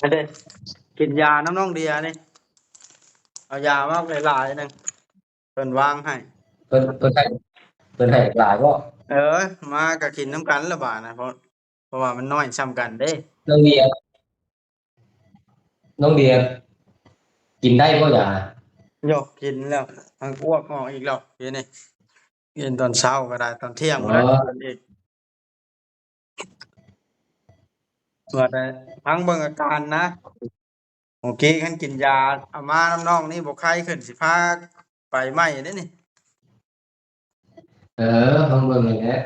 ອັນເດ້ ກິນຢານຳນ້ອງເດຍນີ້ ເອົາຢາມາຫຼາຍໆໜຶ່ງ ເພິ່ນວາງໃຫ້. ເພິ່ນ ເພິ່ນໃຫ້ ເພິ່ນໃຫ້ຫຼາຍບໍ່? ເອີ ມາກໍກິນນຳກັນລະບາດນະ ເພາະ ເພາະວ່າມັນນ້ອຍຊ່ຳກັນເດ້. ນ້ອງເດຍ ນ້ອງເດຍກິນໄດ້ບໍ່ຢາ? ໂຍ ກິນແລ້ວ ມັນອວກອອກອີກແລ້ວ ດຽວນີ້ ກິນຕອນເຊົ້າກໍໄດ້ ຕອນທ່ຽງກໍໄດ້ ເອີ ກິນອີກ. ວ່າແຕ່ຟັງເບິ່ງອາການນະ. ໂອເຄ ຄັນກິນຢາເອົາມານຳນ້ອງນີ້ບໍ່ໄຂ້ຂຶ້ນ ຊິພາໄປໃໝ່ເດ້ນີ້. ເອີ ຟັງເບິ່ງນີ້ແຫຼະ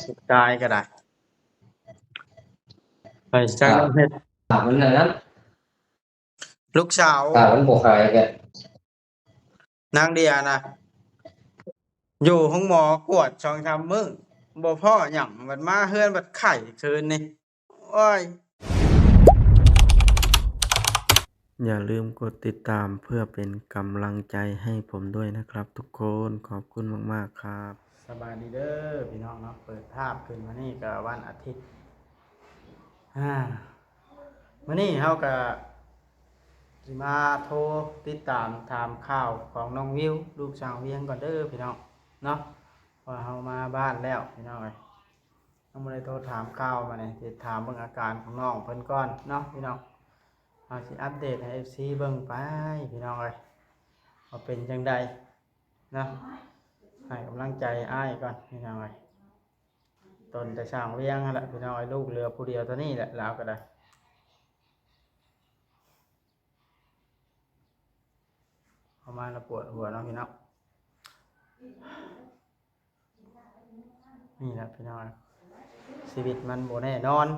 ສຸດທ້າຍກໍໄດ້ ໄປຈັກເຮັດ ຖ້າມັນອັນນັ້ນ ລູກສາວ ຖ້າມັນບໍ່ຫາຍກໍ ນາງເດຍນະ ຢູ່ໂຮງໝໍກວດສອງສາມມື້ ບໍ່ພໍ້ຫຍັງ ບັດມາເຮືອນບັດໄຂ້ຄືນນີ້ ໂອ້ຍ. ຢ່າลืมกดติดตามเพื่อเป็นกำลังใจให้ผมด้วยนะครับทุกคน ขอบคุณมากๆครับ. ສະບາຍດີເດີພີ່ນ້ອງເນາະ ເປີດພາບຂຶ້ນມານີ້ກໍວັນອາທິດ ອາ ມື້ນີ້ເຮົາກໍຊິມາໂທຕິດຕາມຖາມຂ່າວຂອງນ້ອງວິວ ລູກຊ່າງວຽງກ່ອນເດີພີ່ນ້ອງເນາະ ເພາະວ່າເຮົາມາບ້ານແລ້ວພີ່ນ້ອງເອີຍ ຍັງບໍ່ໄດ້ໂທຖາມຂ່າວ ມານີ້ຊິຖາມເບິ່ງອາການຂອງນ້ອງເພິ່ນກ່ອນເນາະພີ່ນ້ອງ. ເຮົາຊິອັບເດດໃຫ້ເອັຟຊີເບິ່ງໄປພີ່ນ້ອງເອີຍ ວ່າເປັນຈັ່ງໃດເນາະ ໃຫ້ກຳລັງໃຈອ້າຍກ່ອນພີ່ນ້ອງເອີຍ. ຕົນແຕ່ຊ່າງວຽງຫັ້ນແຫຼະພີ່ນ້ອງເອີຍ ລູກເຫຼືອຜູ້ດຽວເທົ່ານີ້ແຫຼະ ລາວກໍໄດ້ ເອົາມາລະປວດຫົວເນາະພີ່ນ້ອງ. ນີ້ແຫຼະພີ່ນ້ອງ ຊີວິດມັນບໍ່ແນ່ນອນ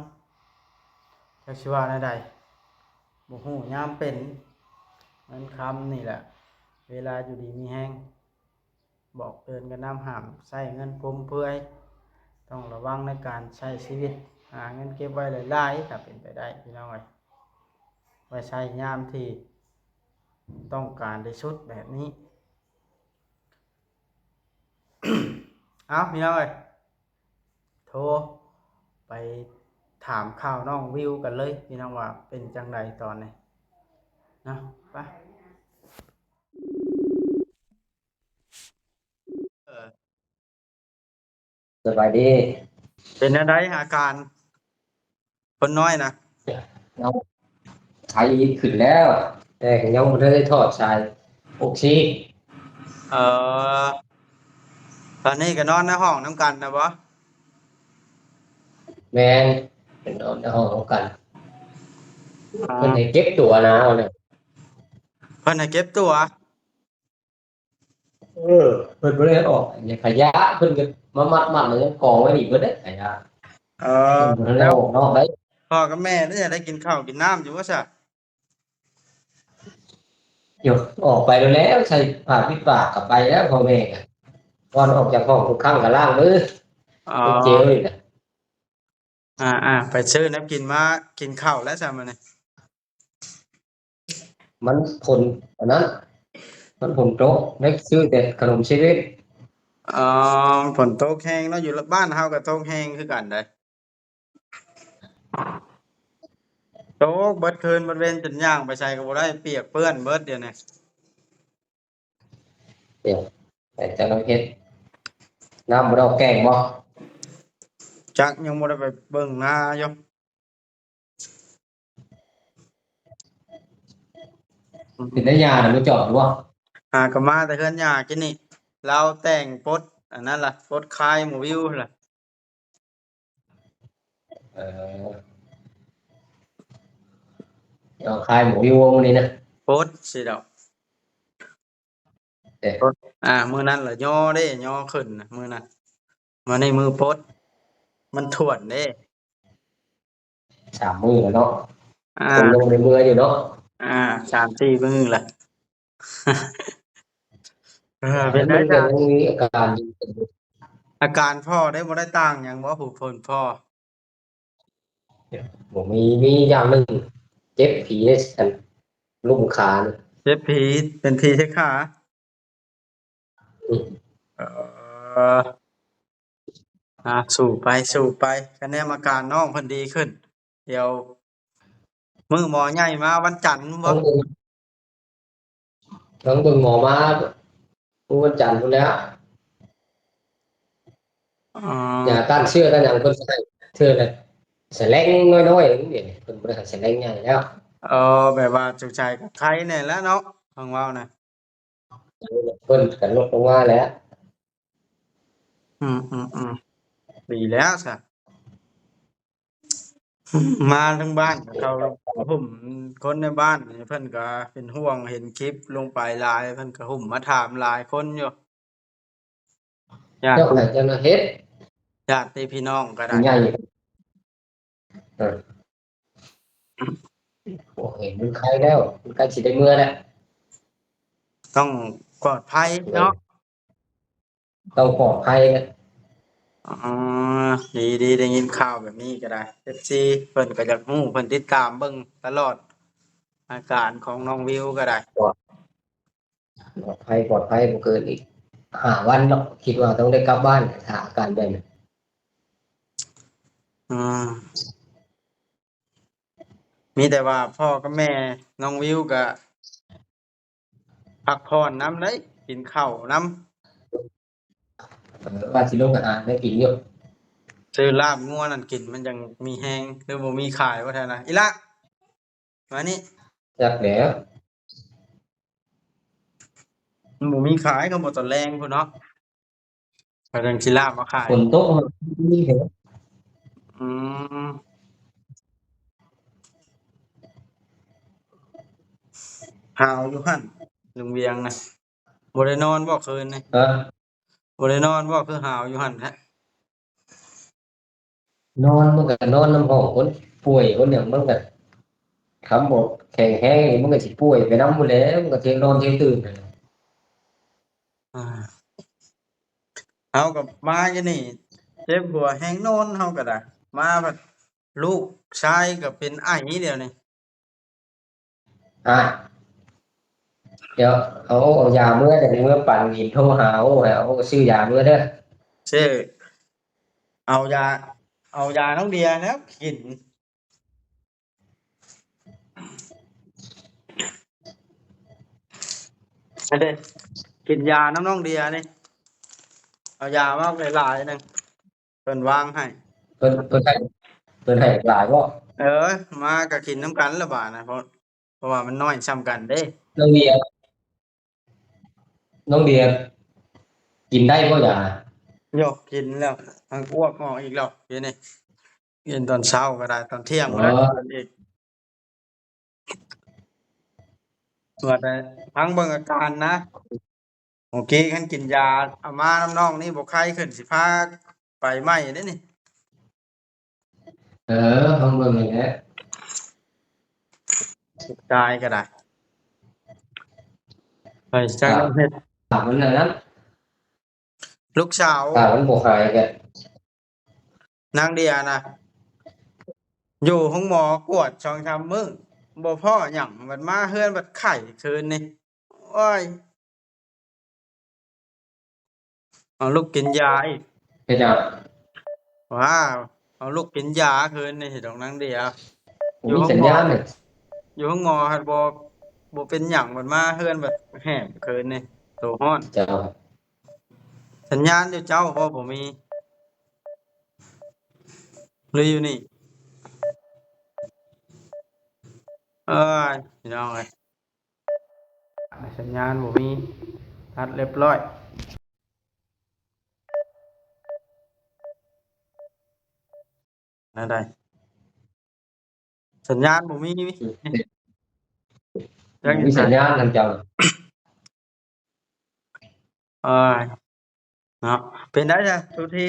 ຈັກຊິວ່າແນວໃດ ບໍ່ຮູ້ຍາມເປັນ. ເງິນຄຳນີ້ແຫຼະ ເວລາຢູ່ດີມີແຮງ ບອກເຕືອນກັນນຳ ຫ້າມໃຊ້ເງິນຟຸມເຟືອຍ ຕ້ອງລະວັງໃນການໃຊ້ຊີວິດ ຫາເງິນເກັບໄວ້ຫຼາຍໆ ຖ້າເປັນໄປໄດ້ພີ່ນ້ອງເອີຍ ໄວ້ໃຊ້ຍາມທີ່ຕ້ອງການທີ່ສຸດແບບນີ້. ເອົາ ພີ່ນ້ອງເອີຍ ໂທໄປຖາມຂ່າວນ້ອງວິວກັນເລີຍພີ່ນ້ອງ ວ່າເປັນຈັ່ງໃດຕອນນີ້ເນາະ ໄປ. ສະບາຍດີ. ເປັນແນວໃດອາການຄົນນ້ອຍນະ? ເອົາ ໄຄຂຶ້ນແລ້ວ ແຕ່ຍັງບໍ່ທັນໄດ້ຖອດສາຍອົກຊີ. ເອີ ຕອນນີ້ກໍນອນໃນຫ້ອງນຳກັນນະບໍ? ແມ່ນ ໄປນອນໃນຫ້ອງນຳກັນ. ເພິ່ນໃຫ້ເກັບຕົວນະ ເພິ່ນໃຫ້ເກັບຕົວ. ເອີ ເພິ່ນບໍ່ໄດ້ອອກ ຫຍັງຂະຫຍະ ເພິ່ນກໍມາມັດໆ ແລ້ວຍັງກອງໄວ້ນີ້ເບິດເດ້ຂະຫຍະ. ເອີ ເພິ່ນບໍ່ໄດ້ອອກນອກໄດ້. ພໍ່ກັບແມ່ໄດ້ ໄດ້ກິນເຂົ້າກິນນ້ຳຢູ່ບໍ່ຊະ? ໂຍ ອອກໄປແລ້ວ ໃສ່ຜ້າປິດປາກກໍໄປແລ້ວ ພໍ່ແມ່ກໍ ກ່ອນອອກຈາກຫ້ອງທຸກຄັ້ງກໍລ້າງມື ເຈວນີ້ນະ. ອ່າໆ ໄປຊື້ແນວກິນມາກິນເຂົ້າແລ້ວຊະມື້ນີ້. ມັນຝົນອັນນັ້ນ ມັນຝົນຕົກ ໄດ້ຊື້ແຕ່ຂະໜົມເຊເວັນ. ອໍ ຝົນຕົກແຮງເນາະ ຢູ່ລະ ບ້ານເຮົາກໍຕົກແຮງຄືກັນໃດ໋. ຕົກເບິດຄືນເບິດເວັນ ຈົນຍ່າງໄປໃສກໍບໍ່ໄດ້ ປຽກເປື້ອນເບິດດຽວນີ້. ເອີ ແຕ່ຈະເຮັດ ນ້ຳບໍ່ໄດ້ອອກແກ້ງບໍ່? ຈັກ ຍັງບໍ່ໄດ້ໄປເບິ່ງນາຢູ່. ເປັນໄດ້ ຍ່ານະ ບໍ່ຈອດຢູ່ບໍ່? ຫາກໍມາແຕ່ເຮືອນຍ່າກິນນີ້ ລາວແຕ່ງປົດອັນນັ້ນລະ ປົດຄາຍໝູວິວລະ. ເອີ ເຈົ້າຂາຍໝູຢູ່ມື້ນີ້ນະ? ປົດຊິດອກ. ເອີ ປົດ ອ່າ ມື້ນັ້ນລະຍໍເດ້ ຍໍຂຶ້ນນະ ມື້ນັ້ນ. ມື້ນີ້ມື້ປົດ ມັນຖ້ວນເດ້. ສາມມື້ແລ້ວເນາະ. ອ່າ ຄົນລົງໃນເມືອຢູ່ເນາະ. ອ່າ ສາມສີ່ມື້ລະ. ເອີ ເປັນໄດ້ ມັນກໍຍັງມີອາການ ອາການພໍ່ໄດ້ ບໍ່ໄດ້ຕ່າງຫຍັງບໍ່ ຜູ້ຄົນພໍ່? ບໍ່ມີ ມີຢ່າງໜຶ່ງ ເຈັບຜີເດ້ ອັນ ລຸ່ມຂານີ້. ເຈັບຜີເປັນຜີເຮັດຂາ. ອືມ ເອີ ອ່າ ສູ້ໄປ ສູ້ໄປ ກະແນມອາການນ້ອງເພິ່ນດີຂຶ້ນ. ດຽວມື້ໝໍໃຫຍ່ມາວັນຈັນບໍ່? ຕ້ອງເບິ່ງ ຕ້ອງເບິ່ງໝໍມາມື້ວັນຈັນພຸ້ນແຫຼ້ວ. ອໍ ຢາຕ້ານເຊື້ອຕ້ານຫຍັງເພິ່ນໃຫ້ເທື່ອລະສະແລັງນ້ອຍໆ ເພິ່ນບໍ່ໄດ້ໃຫ້ສະແລັງໃຫຍ່ແລ້ວ. ເອີ ແບບວ່າຈຸໃຈກໍໄຄແດ່ແລ້ວເນາະ ຟັງເວົ້ານະ. ເພິ່ນກໍລົດລົງມາແລ້ວ. ອືມໆໆ ດີແລ້ວຊະ. ມາທາງບ້ານເຂົາຫຸ້ມ ຄົນໃນບ້ານນີ້ເພິ່ນກໍເປັນຫ່ວງ ເຫັນຄລິບລົງໄປຫຼາຍ ເພິ່ນກໍຫຸ້ມມາຖາມຫຼາຍຄົນຢູ່. ຍາດ ເຈົ້າໃຫ້ເຈົ້ານະເຮັດ ຍາດຕິພີ່ນ້ອງກໍໄດ້ ໃຫຍ່. ເອີ ໂອ້ຍ ມັນໄຄແລ້ວ ມັນໃກ້ຊິໄດ້ເມືອແລ້ວ. ຕ້ອງປອດໄພເນາະ ເອີ ຕ້ອງປອດໄພແຫຼະ. ອໍ ດີໆ ໄດ້ຍິນຂ່າວແບບນີ້ກໍໄດ້ ເອັຟຊີເພິ່ນກໍຢາກຮູ້ ເພິ່ນຕິດຕາມເບິ່ງຕະຫຼອດ ອາການຂອງນ້ອງວິວກໍໄດ້. ປອດໄພ ປອດໄພ ບໍ່ເກີນອີກຫ້າວັນເນາະ ຄິດວ່າຕ້ອງໄດ້ກັບບ້ານ ຖ້າອາການແບບນີ້. ອືມ ມີແຕ່ວ່າພໍ່ກັບແມ່ນ້ອງວິວກະພັກຜ່ອນນຳເດ້ ກິນເຂົ້ານຳ. ເອີ ວ່າຊິລົງໄປຫາແນວກິນຢູ່ ຊື້ລາບງົວນັ້ນກິນ ມັນຈັ່ງມີແຮງ. ຫຼືບໍ່ມີຂາຍບໍ່ແທ້ນະ ອີ່ຫຼ້າ? ມານີ້ ຈັກແຫຼ້ວ ມັນບໍ່ມີຂາຍ ກໍບໍ່ຕອນແລງພຸ້ນເນາະ ເຂົາຈັ່ງຊິລາບມາຂາຍ. ຝົນຕົກ ອືມ ຫາວຢູ່ຫັ້ນ ລຸງວຽງນະ ບໍ່ໄດ້ນອນບໍ່ຄືນນີ້? ຮະ? ບໍ່ໄດ້ນອນບໍ່ ຄືຫາວຢູ່ຫັ້ນແທ້? ນອນ ມັນກໍນອນນຳຫ້ອງຄົນປ່ວຍຄົນຫຍັງ ມັນກໍ ຄຳບໍ່ແຂງແຮງນີ້ ມັນກໍຊິປ່ວຍໄປນຳພຸ້ນແຫຼະ ມັນກໍເທີນນອນເທີນຕື່ນ. ອ່າ ເຮົາກໍມາຢູ່ນີ້ ເຈັບຫົວແຮງນອນ ເຮົາກໍໄດ້ ມາພັດລູກຊາຍກໍເປັນໄອດຽວນີ້. ອ່າ ດຽວເອົາ ເອົາຢາເມືອ ດຽວເມືອປັ່ນ ໂທຫາ ໂອ້ ໃຫ້ເອົາຊື້ຢາເມືອເດີ ຊື້ ເອົາຢາ ເອົາຢານ້ອງເດຍແລ້ວກິນ ອັນເດ ກິນຢານຳນ້ອງເດຍນີ້ ເອົາຢາມາຫຼາຍໆໜຶ່ງ. ເພິ່ນວາງໃຫ້ ເພິ່ນ ເພິ່ນໃຫ້ ເພິ່ນໃຫ້ຫຼາຍບໍ່? ເອີ ມາກໍກິນນຳກັນລະບາດນະ ເພາະ ເພາະວ່າມັນນ້ອຍຊ່ຳກັນເດ້. ນ້ອງເດຍ ນ້ອງເດຍກິນໄດ້ບໍ່ຢາ? ໂຍ ກິນແລ້ວ ຫາກອວກອອກອີກແລ້ວ ດຽວນີ້ ກິນຕອນເຊົ້າກໍໄດ້ ຕອນທ່ຽງກໍໄດ້ ກິນອີກ. ວ່າແຕ່ຟັງເບິ່ງອາການນະ ໂອເຄ ຄັນກິນຢາເອົາມານຳນ້ອງນີ້ບໍ່ໄຂ້ຂຶ້ນ ຊິພາໄປໃໝ່ເດ້ນີ້. ເອີ ຟັງເບິ່ງນີ້ແຫຼະ ຕາຍກໍໄດ້ ໄປຈັກເຮັດ ຖາມມັນນັ້ນ ລູກສາວ ຖ້າມັນບໍ່ຫາຍກໍ ນາງເດຍນະ ຢູ່ໂຮງໝໍກວດສອງສາມມື້ ບໍ່ພໍ້ຫຍັງ ບັດມາເຮືອນບັດໄຂ້ຄືນນີ້. ໂອ້ຍ ເອົາລູກກິນຢາອີກ ເຮັດຫຍັງ? ວ້າວ ເອົາລູກກິນຢາຄືນນີ້ດອກນາງເດຍ. ບໍ່ມີສັນຍານ ຢູ່ໂຮງໝໍ ຢູ່ໂຮງໝໍຫັ້ນບໍ່ ບໍ່ເປັນຫຍັງ ບັດມາເຮືອນບັດແຫ້ງຄືນນີ້ ໂຕຮ້ອນ. ເຈົ້າ ສັນຍານຢູ່ເຈົ້າບໍ່ ບໍ່ມີ ຫຼືຢູ່ນີ້? ເອີຍ ພີ່ນ້ອງເອີຍ ສັນຍານບໍ່ມີ ຕັດລຽບຮ້ອຍ. ແນວໃດ? ສັນຍານບໍ່ມີ ບໍ່ມີສັນຍານນຳເຈົ້າ. ເອີຍ ເນາະ ເປັນໄດຊະ ສຸທີ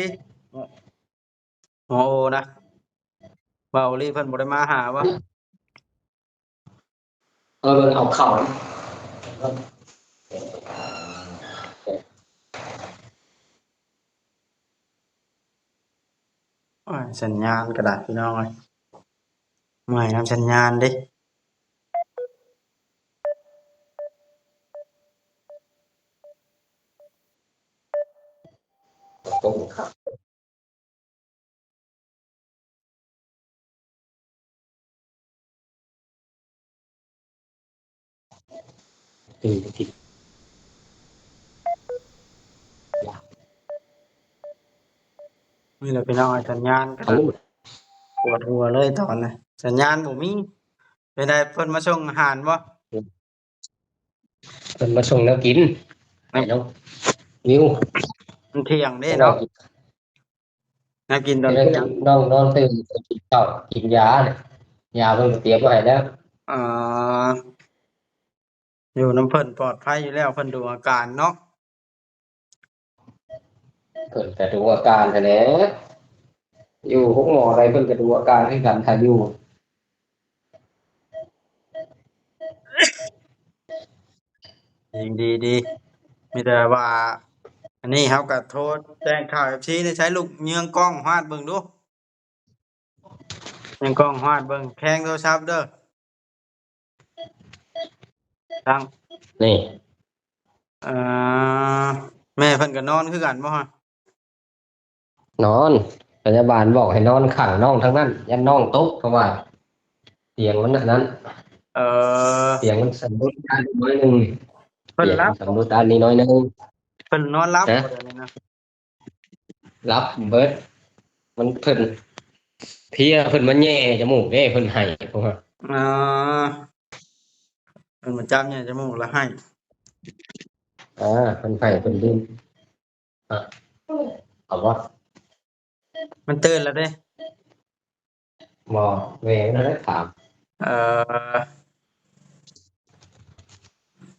ໝໍໂອນະ ບ່າວໂອລີເພິ່ນບໍ່ໄດ້ມາຫາບໍ່? ເອີ ເພິ່ນເອົາເຂົ້າ ໂອ້ຍ ສັນຍານກໍໄດ້ ພີ່ນ້ອງເອີຍ ເມື່ອຍນຳສັນຍານເດ້. ໂອ້ ຄັກ. ຕື່ນໄປກິນຢາ. ນີ້ແຫຼະພີ່ນ້ອງເອີຍ ສັນຍານກະປວດຫົວເລີຍຕອນນີ້ ສັນຍານບໍ່ມີ. ເປັນໃດ ເພິ່ນມາສົ່ງອາຫານບໍ່? ເພິ່ນມາສົ່ງແນວກິນໃຫ້ນ້ອງວິວ. ມັນທ່ຽງເດ້ເນາະ ແນວກິນຕອນທ່ຽງ. ນ້ອງນອນຕື່ນ ກິນເຂົ້າກິນຢາ ຢາເພິ່ນກະຕຽມໄວ້ໃຫ້ແລ້ວ. ອໍ ຢູ່ນຳເພິ່ນປອດໄພຢູ່ແລ້ວ ເພິ່ນດູອາການເນາະ. ເພິ່ນກະດູອາການຫັ້ນແຫຼະ ຢູ່ໂຮງໝໍໃດເພິ່ນກະດູອາການຄືກັນ ຖ້າຢູ່. ດີໆ ມີແຕ່ວ່າ ອັນນີ້ເຮົາກະໂທແຈ້ງຂ່າວເອັຟຊີ ໃຊ້ລູກເຍືອງກ້ອງຫວາດເບິ່ງດູ. ຍັງກ້ອງຫວາດເບິ່ງ ແຄງໂທລະສັບເດີ ຕັ້ງ ນີ້ ເອີ ແມ່ເພິ່ນກະນອນຄືກັນບໍ່ຮະ? ນອນ ພະຍາບານບອກໃຫ້ນອນຂ້າງນ້ອງທາງນັ້ນ ຢ້ານນ້ອງຕົກ ເພາະວ່າຕຽງມັນອັນນັ້ນ. ເອີ ຕຽງມັນສຳລຸດດ້ານໜ້ອຍໜຶ່ງ. ເພິ່ນຫຼັບ ສຳລຸດດ້ານນີ້ໜ້ອຍໜຶ່ງ. ເພິ່ນນອນຫຼັບ ເອີ ບໍ່ດຽວນີ້ນະ? ຫຼັບເບິດ ມັນ ເພິ່ນເພຍ ເພິ່ນມາແຍ່ຈະມູກເດ້ ເພິ່ນໄຫ້ ເພາະວ່າ ອໍ ເພິ່ນມາຈັບແຍ່ຈະມູກແລ້ວໄຫ້. ອ່າ ເພິ່ນໄຫ້ ເພິ່ນດື່ມ. ເອົາບໍ່? ມັນຕື່ນແລ້ວເດ້. ບໍ່ແມ່ນ ນັ້ນແຫຼະຖາມ. ເອີ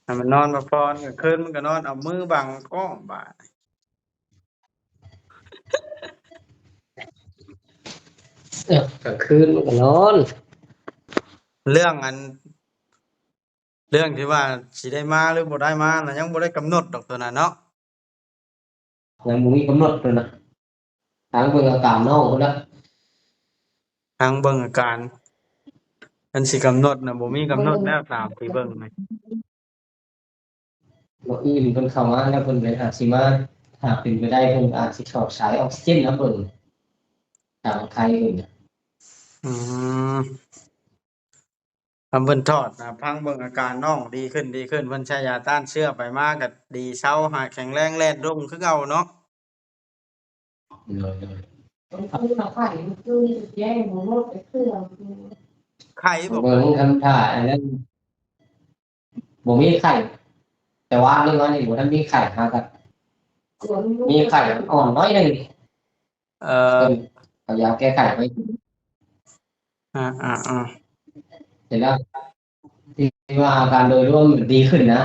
ໃຫ້ມັນນອນພັກຜ່ອນ ກາງຄືນມັນກະນອນເອົາມືບັງກ້ອງບາດ. ເອີ ກາງຄືນມັນກະນອນ. ເລື່ອງອັນ ເລື່ອງທີ່ວ່າຊິໄດ້ມາ ຫຼື ບໍ່ໄດ້ມານະ ຍັງບໍ່ໄດ້ກຳນົດດອກໂຕນັ້ນເນາະ. ຍັງບໍ່ມີກຳນົດໂຕນະ ທາງເບິ່ງອາການນ້ອງພຸ້ນລະ ທາງເບິ່ງອາການ. ຄັນຊິກຳນົດນະ ບໍ່ມີກຳນົດແລ້ວ ຕາມທີ່ເບິ່ງນີ້. ມື້ອື່ນເພິ່ນເຂົ້າມາແລ້ວ ເພິ່ນກະອາດຊິມາ ຖ້າເປັນໄປໄດ້ເພິ່ນອາດຊິຖອດສາຍອອກຊີເຈນນຳເບິ່ງ ທາງໄທເພິ່ນ. ອືມ ຄັນເພິ່ນຖອດນະ ຟັງເບິ່ງອາການນ້ອງດີຂຶ້ນ ດີຂຶ້ນ ເພິ່ນໃຊ້ຢາຕ້ານເຊື້ອໄປມາກະດີ ເຊົາ ຫາຍແຂງແຮງ ແລ່ນລົງຄືເກົ່າເນາະ. ໂດຍ ໂດຍ. ເພິ່ນນະໄຂ້ ຄືແຈ້ງບໍ່ໝົດຈັກເທື່ອ. ໄຂ້ບໍ່? ເບິ່ງທຳທ່າອັນນັ້ນ ບໍ່ມີໄຂ້ ແຕ່ວ່າມື້ວານນີ້ບໍ່ທັນມີໄຂ້ ຫາກະມີໄຂ້ອ່ອນໜ້ອຍໜຶ່ງ. ເອີ ເພິ່ນເອົາຢາແກ້ໄຂ້ໄປກິນ. ອາໆໆ ເຫັນແລ້ວ ທີ່ວ່າອາການໂດຍລວມດີຂຶ້ນນະ.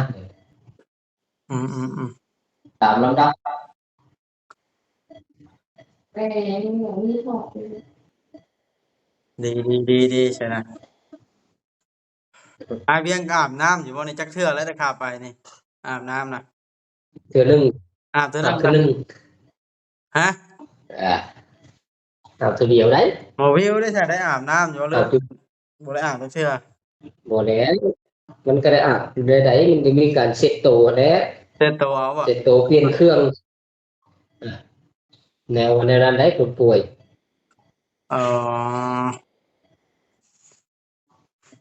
ອືມໆໆ ຕາມລຳດັບ. ດີໆໆ ຊັ້ນນະ. ອ້າຍວຽງອາບນ້ຳຢູ່ບໍ່ນີ້? ຈັກເທື່ອແລ້ວແຕ່ຂ້າໄປນີ້ ອາບນ້ຳນະ? ເທື່ອໜຶ່ງ. ອາບເທື່ອໜຶ່ງ ອາບເທື່ອໜຶ່ງ. ຮະ? ອາ ອາບເທື່ອດຽວໄດ໋. ໝໍວິວໄດ້ ໄດ້ອາບນ້ຳຢູ່ບໍ່ ຫຼື ບໍ່ໄດ້ອາບຈັກເທື່ອ? ບໍ່ແລ້ວ ມັນກະໄດ້ອາບຢູ່ໃດໆ ມັນກະມີການເຊັດໂຕຫັ້ນແຫຼະ. ເຊັດໂຕເອົາບໍ່? ເຊັດໂຕ ປ່ຽນເຄື່ອງ ແນວ ແນວນັ້ນໄດ໋ ຄົນປ່ວຍ. ເອີ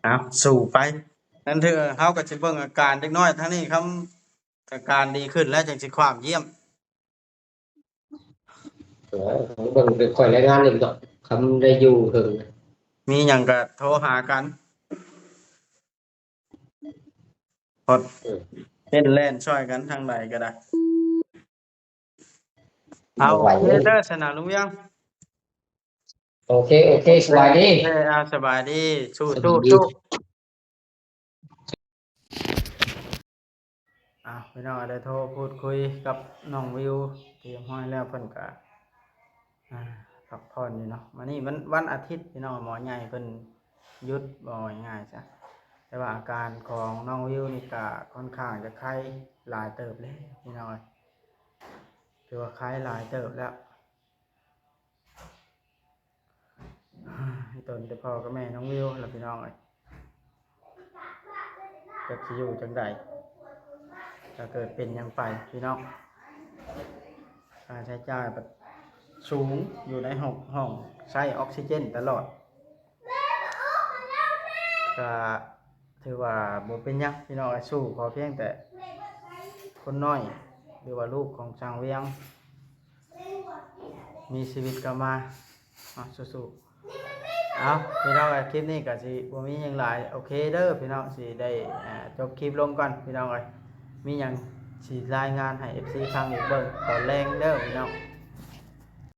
ເອົາ ສູ້ໄປ. ນັ້ນເທື່ອເຮົາກະຊິເບິ່ງອາການເດັກນ້ອຍທາງນີ້ ຄຳອາການດີຂຶ້ນແລ້ວ ຈັ່ງຊິຄວາມຢ້ຽມ. ເອີ ເບິ່ງ ເດີ ຂ້ອຍລາຍງານອີກດອກ ຄຳໄດ້ຢູ່ເຖິງ ມີຫຍັງກະໂທຫາກັນ. ຮອດ ເອີ ເຮັດແລ່ນຊ່ອຍກັນທາງໃດກະໄດ້. ເອົາ ໂອເຄເດີ ສະນະ ລຸງວຽງ. ໂອເຄ ໂອເຄ ສະບາຍດີ. ເອີ ເອົາ ສະບາຍດີ ສູ້ໆ. ອ່າ ພີ່ນ້ອງ ໄດ້ໂທພູດຄຸຍກັບນ້ອງວິວຮຽບຮ້ອຍແລ້ວ ເພິ່ນກະ ອ່າ ພັກຜ່ອນຢູ່ເນາະ. ມື້ນີ້ມັນວັນອາທິດ ພີ່ນ້ອງ ໝໍໃຫຍ່ເພິ່ນຢຸດ ເວົ້າງ່າຍໆຊະ. ແຕ່ວ່າອາການຂອງນ້ອງວິວນີ້ກະຄ່ອນຂ້າງຈະໄຄຫຼາຍເຕີບແລ້ວ ພີ່ນ້ອງເອີຍ ຖືວ່າໄຄຫຼາຍເຕີບແລ້ວ. ຕົນແຕ່ພໍ່ກັບແມ່ນ້ອງວິວລະ ພີ່ນ້ອງເອີຍ ຈັກຊິຢູ່ຈັ່ງໃດ ຖ້າເກີດເປັນຫຍັງໄປ ພີ່ນ້ອງ. ຄ່າໃຊ້ຈ່າຍບັດສູງ ຢູ່ໃນຫ້ອງ ຫ້ອງໃຊ້ອອກຊີເຈນຕະຫຼອດ ກະ ຖືວ່າບໍ່ເປັນຫຍັງພີ່ນ້ອງເອີຍ ສູ້ ຂໍພຽງແຕ່ຄົນນ້ອຍ ຫຼືວ່າລູກຂອງຊ່າງວຽງ ມີຊີວິດກັບມາເນາະ ສູ້ໆ. ເອົາ ພີ່ນ້ອງເອີຍ ຄລິບນີ້ກໍຊິບໍ່ມີຫຍັງຫຼາຍ ໂອເຄເດີພີ່ນ້ອງ ຊິໄດ້ ອ່າ ຈົບຄລິບລົງກ່ອນພີ່ນ້ອງເອີຍ ມີຫຍັງຊິລາຍງານໃຫ້ເອັຟຊີຟັງອີກເບິ່ງຕອນແລງເດີພີ່ນ້ອງ.